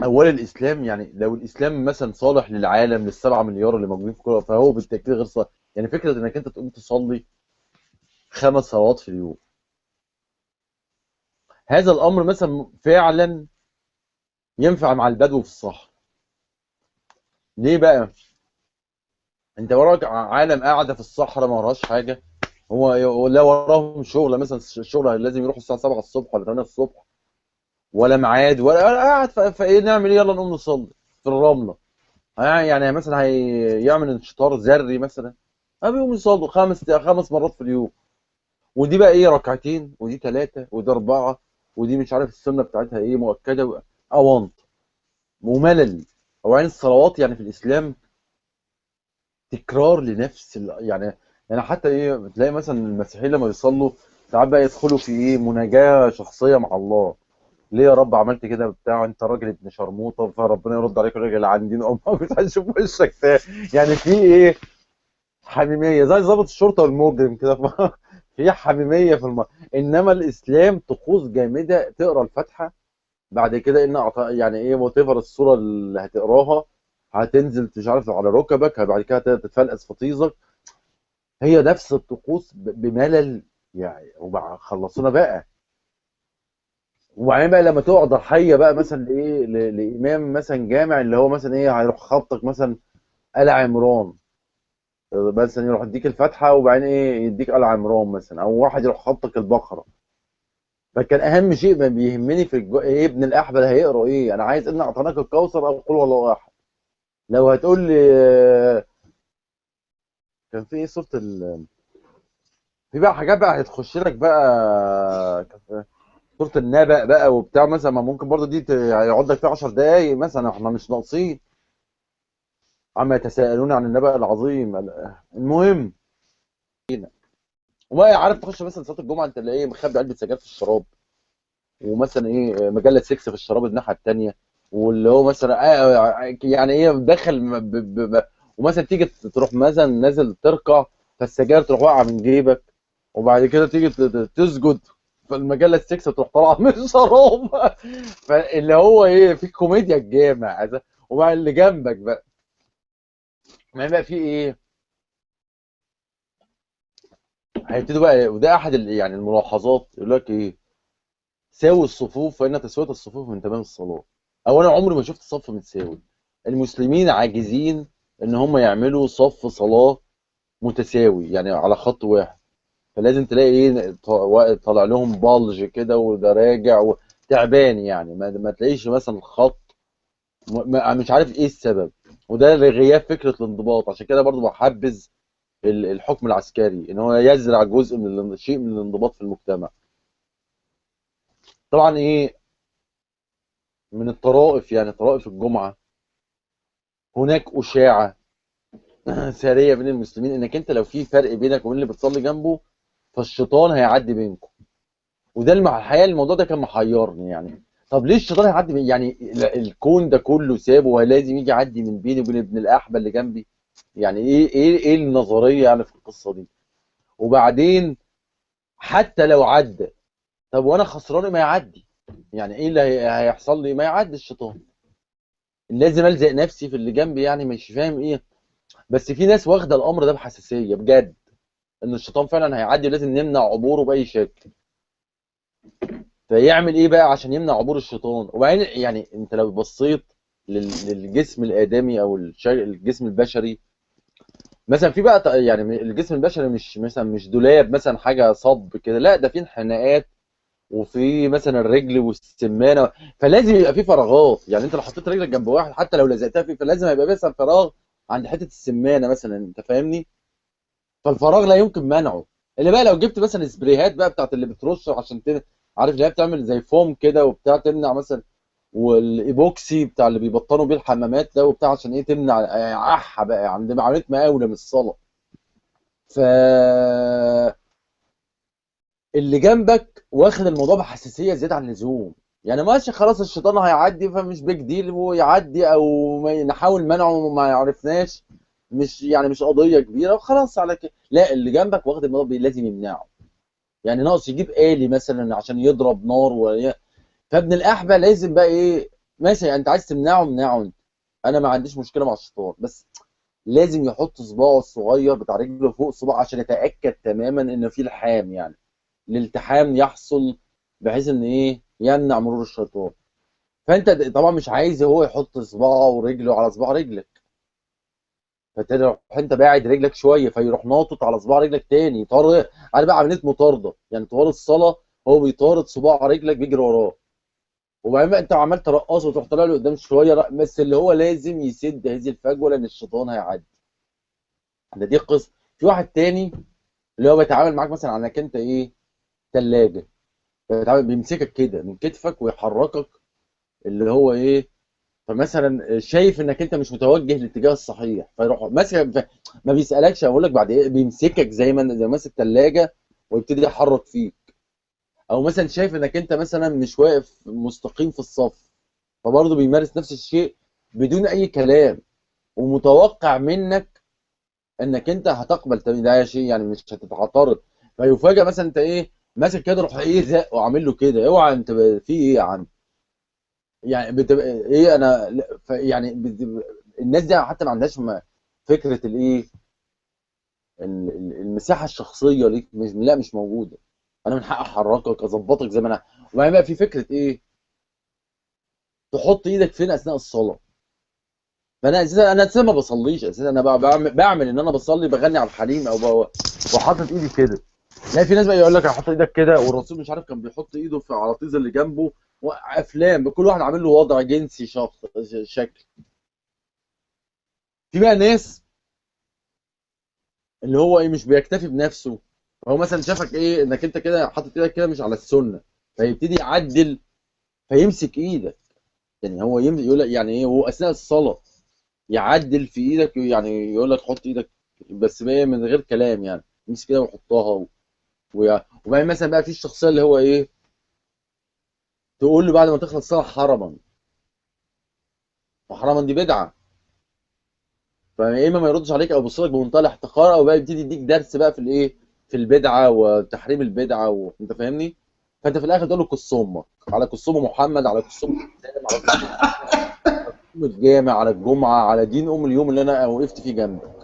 اولا الاسلام، يعني لو الاسلام مثلا صالح للعالم لل7 مليار اللي موجودين في كل، فهو بالتاكيد غير صالح. يعني فكرة انك انت تقوم تصلي 5 صلوات في اليوم، هذا الامر مثلا فعلا ينفع مع البدو في الصحراء. ليه بقى؟ انت وراك عالم قاعدة في الصحراء ما وراهاش حاجة، هو لا وراهم شغله مثلا، الشغل لازم يروحوا الساعة 7 الصبح ولا 8 الصبح، ولا ميعاد ولا قاعد، فايه نعمل ايه؟ يلا نقوم نصلي في الرملة. يعني مثلا هيعمل انشطار ذري مثلا، بيقوم يصلوا 5 مرات في اليوم، ودي بقى ايه، ركعتين، ودي 3، ودي 4، ودي مش عارف السنة بتاعتها ايه، مؤكدة اونط وملل. وبعدين الصلوات يعني في الاسلام تكرار لنفس يعني حتى ايه، بتلاقي مثلا المسيحيين لما بيصلوا ساعات بقى يدخلوا في ايه، مناجاة شخصية مع الله. ليه يا رب عملت كده بتاع، انت راجل ابن شرموطه، فربنا يرد عليك الراجل عندي امك مش عايز اشوف وشك تاني. يعني في ايه، حميمية زي ضابط الشرطة والمجرم كده. في حميمية في انما الاسلام طقوس جامدة، تقرا الفاتحة بعد كده ان يعني ايه whatever الصورة اللي هتقراها، هتنزل مش عارف على ركبك، بعد كده تتفلقس في طيزك. هي نفس الطقوس بملل يعني. وخلصونا بقى. وبعدين بقى لما تقعد ضحية بقى مثلا لايه، لامام مثلا جامع اللي هو مثلا ايه، هيروح خبطك مثلا آل عمران مثلا، يروح يديك الفاتحة وبعدين ايه يديك آل عمران مثلا، او واحد يروح خبطك البقرة. فكان اهم شيء ما بيهمني في ايه ابن الاحبل هيقرا ايه، انا عايز ان اعطيناك الكوثر او قل هو الله احد. لو هتقول لي كان في ايه صوره في بقى حاجات بقى هتخش لك بقى صوره النبأ بقى وبتاع مثلا، ما ممكن برضه دي هيقعد لك فيها 10 دقايق مثلا، احنا مش ناقصين عم يتساءلون عن النبأ العظيم. المهم وبقى عارف تخش مثلا صلاة الجمعة انت اللي ايه مخبي علبة سجاير في الشراب، ومثلا ايه مجلة 6 في الشراب الناحية الثانية، واللي هو مثلا يعني ايه دخل ومثلا تيجي تروح مثلا نازل تركع فالسجاير تروح واقعه من جيبك، وبعد كده تيجي تسجد فالمجله 6 تروح طالعه من الشراب. فاللي هو ايه في كوميديا الجامع. وبعد اللي جنبك بقى ما بقى في ايه هيبتدوا بقى. وده احد يعني الملاحظات، يقول لك ايه ساوي الصفوف فان تسويه الصفوف من تمام الصلاة. او انا عمري ما شفت صف متساوي. المسلمين عاجزين ان هم يعملوا صف صلاة متساوي يعني على خط واحد، فلازم تلاقي ايه طالع لهم بلج كده وده راجع وتعبان، يعني ما تلاقيش مثلا خط مش عارف ايه السبب. وده لغياب فكرة الانضباط. عشان كده برضو بحبذ الحكم العسكري ان هو يزرع جزء من شيء من الانضباط في المجتمع. طبعا ايه من الطرائف، يعني طرائف الجمعة، هناك اشاعة ساريه بين المسلمين انك انت لو في فرق بينك وبين اللي بتصلي جنبه فالشيطان هيعدي بينكم. وده الحقيقة الموضوع ده كان محيرني، يعني طب ليه الشيطان هيعدي يعني الكون ده كله سابه ولازم يجي يعدي من بيني وبين ابن الاحبة اللي جنبي؟ يعني ايه ايه ايه النظرية يعني في القصة دي؟ وبعدين حتى لو عدى، طب وانا خسران ما يعدي، يعني ايه اللي هيحصل لي؟ ما يعدي الشيطان، لازم الزق نفسي في اللي جنبي، يعني مش فاهم ايه. بس في ناس واخده الامر ده بحساسيه بجد، ان الشيطان فعلا هيعدي ولازم نمنع عبوره باي شكل. فيعمل ايه بقى عشان يمنع عبور الشيطان؟ وبعدين يعني انت لو بصيت للجسم الادمي او الجسم البشري مثلا، في بقى يعني الجسم البشري مش مثلا مش دولاب مثلا حاجة صب كده، لا ده في انحناءات وفي مثلا الرجل والسمانه، فلازم يبقى في فراغات. يعني انت لو حطيت رجلك جنب واحد حتى لو لزقتها فيه فلازم هيبقى مثلا فراغ عند حتة السمانه مثلا، انت فاهمني؟ فالفراغ لا يمكن منعه. اللي بقى لو جبت مثلا سبريهات بقى بتاعت اللي بترش عشان عارف اللي هي بتعمل زي فوم كده وبتاع تمنع مثلا، والايبوكسي بتاع اللي بيبطنوا بيه الحمامات ده وبتاع عشان ايه تمنع احا بقى عند عملية مقاوله من الصلاة. ف اللي جنبك واخد الموضوع بحساسيه زيادة عن اللزوم، يعني ماشي خلاص الشيطان هيعدي فمش big deal ويعدي، او نحاول منعه وما عرفناش، مش يعني مش قضية كبيرة وخلاص على كده. لا اللي جنبك واخد الموضوع لازم يمنعه، يعني ناقص يجيب آلي مثلا عشان يضرب نار فابن الأحبة لازم بقى ايه ماشي، يعني انت عايز تمنعه امنعه انت، انا ما عنديش مشكلة مع الشيطان، بس لازم يحط صباعه الصغير بتاع رجله فوق صباعه عشان يتاكد تماما ان في لحام، يعني الالتحام يحصل بحيث ان ايه، يمنع مرور الشيطان. فانت طبعا مش عايز هو يحط صباعه ورجله على صباع رجلك، فتروح انت باعد رجلك شوية فيروح ناطط على صباع رجلك تاني، طارد. عارف بقى عملية مطاردة، يعني طوال الصلاة هو بيطارد صباع رجلك، بيجري وراه. وبعدين بقى انت عمال ترقصه وتروح طالع له قدام شوية، بس اللي هو لازم يسد هذه الفجوة لان الشيطان هيعدي. ده دي قصة. في واحد تاني اللي هو بيتعامل معاك مثلا على انك انت ايه، ثلاجه، بيتعامل بيمسكك كده من كتفك ويحركك اللي هو ايه، فمثلا شايف انك انت مش متوجه للاتجاه الصحيح فيروح ماسك، ما بيسالكش، اقول لك بعد ايه، بيمسكك زي ما زي ماسك ثلاجه ويبتدي يحرك فيك. او مثلا شايف انك انت مثلا مش واقف مستقيم في الصف، فبرضه بيمارس نفس الشيء بدون اي كلام، ومتوقع منك انك انت هتقبل ده شيء، يعني مش هتتعترض. فيفاجئ مثلا انت ايه ماسك كده، روح ايه زق وعامل له كده، اوعى انت في ايه يا عم، يعني بتبقى ايه انا يعني الناس دي حتى ما عندهاش فكرة الايه، المساحة الشخصية ليك مش، لا مش موجودة. انا من حق احركك اظبطك زي ما انا. وبعدين بقى في فكرة ايه، تحط ايدك فين اثناء الصلاة. فانا اساسا، انا اساسا ما بصليش اساسا، انا بعمل ان انا بصلي، بغني على الحليم او وحاطط ايدي كده. لا في ناس بقى يقول لك هحط ايدك كده، والرسول مش عارف كان بيحط ايده في على الطيز اللي جنبه، وافلام كل واحد عامل له وضع جنسي شخص شكل. في بقى ناس اللي هو ايه مش بيكتفي بنفسه، هو مثلا شافك ايه انك انت كده حاطط ايدك كده مش على السنة، فيبتدي يعدل فيمسك ايدك، يعني هو يقول لك يعني ايه، هو اثناء الصلاة يعدل في ايدك، يعني يقول لك حط ايدك بس بقى من غير كلام، يعني يمسك كده ويحطها. وبعدين مثلا بقى في الشخصية اللي هو ايه، تقول له بعد ما تخلص الصلاة حرما، وحرما دي بدعة، فيا اما ما يردش عليك او يبص لك بمنتهى الاحتقار، او بقى يبتدي يديك درس بقى في الايه، في البدعة وتحريم البدعة انت فاهمني؟ فانت في الاخر تقول له كس امك، على كس ام محمد، على كس ام الاسلام، على كس ام الجامع، على الجمعة، على دين ام اليوم اللي انا وقفت فيه جنبك.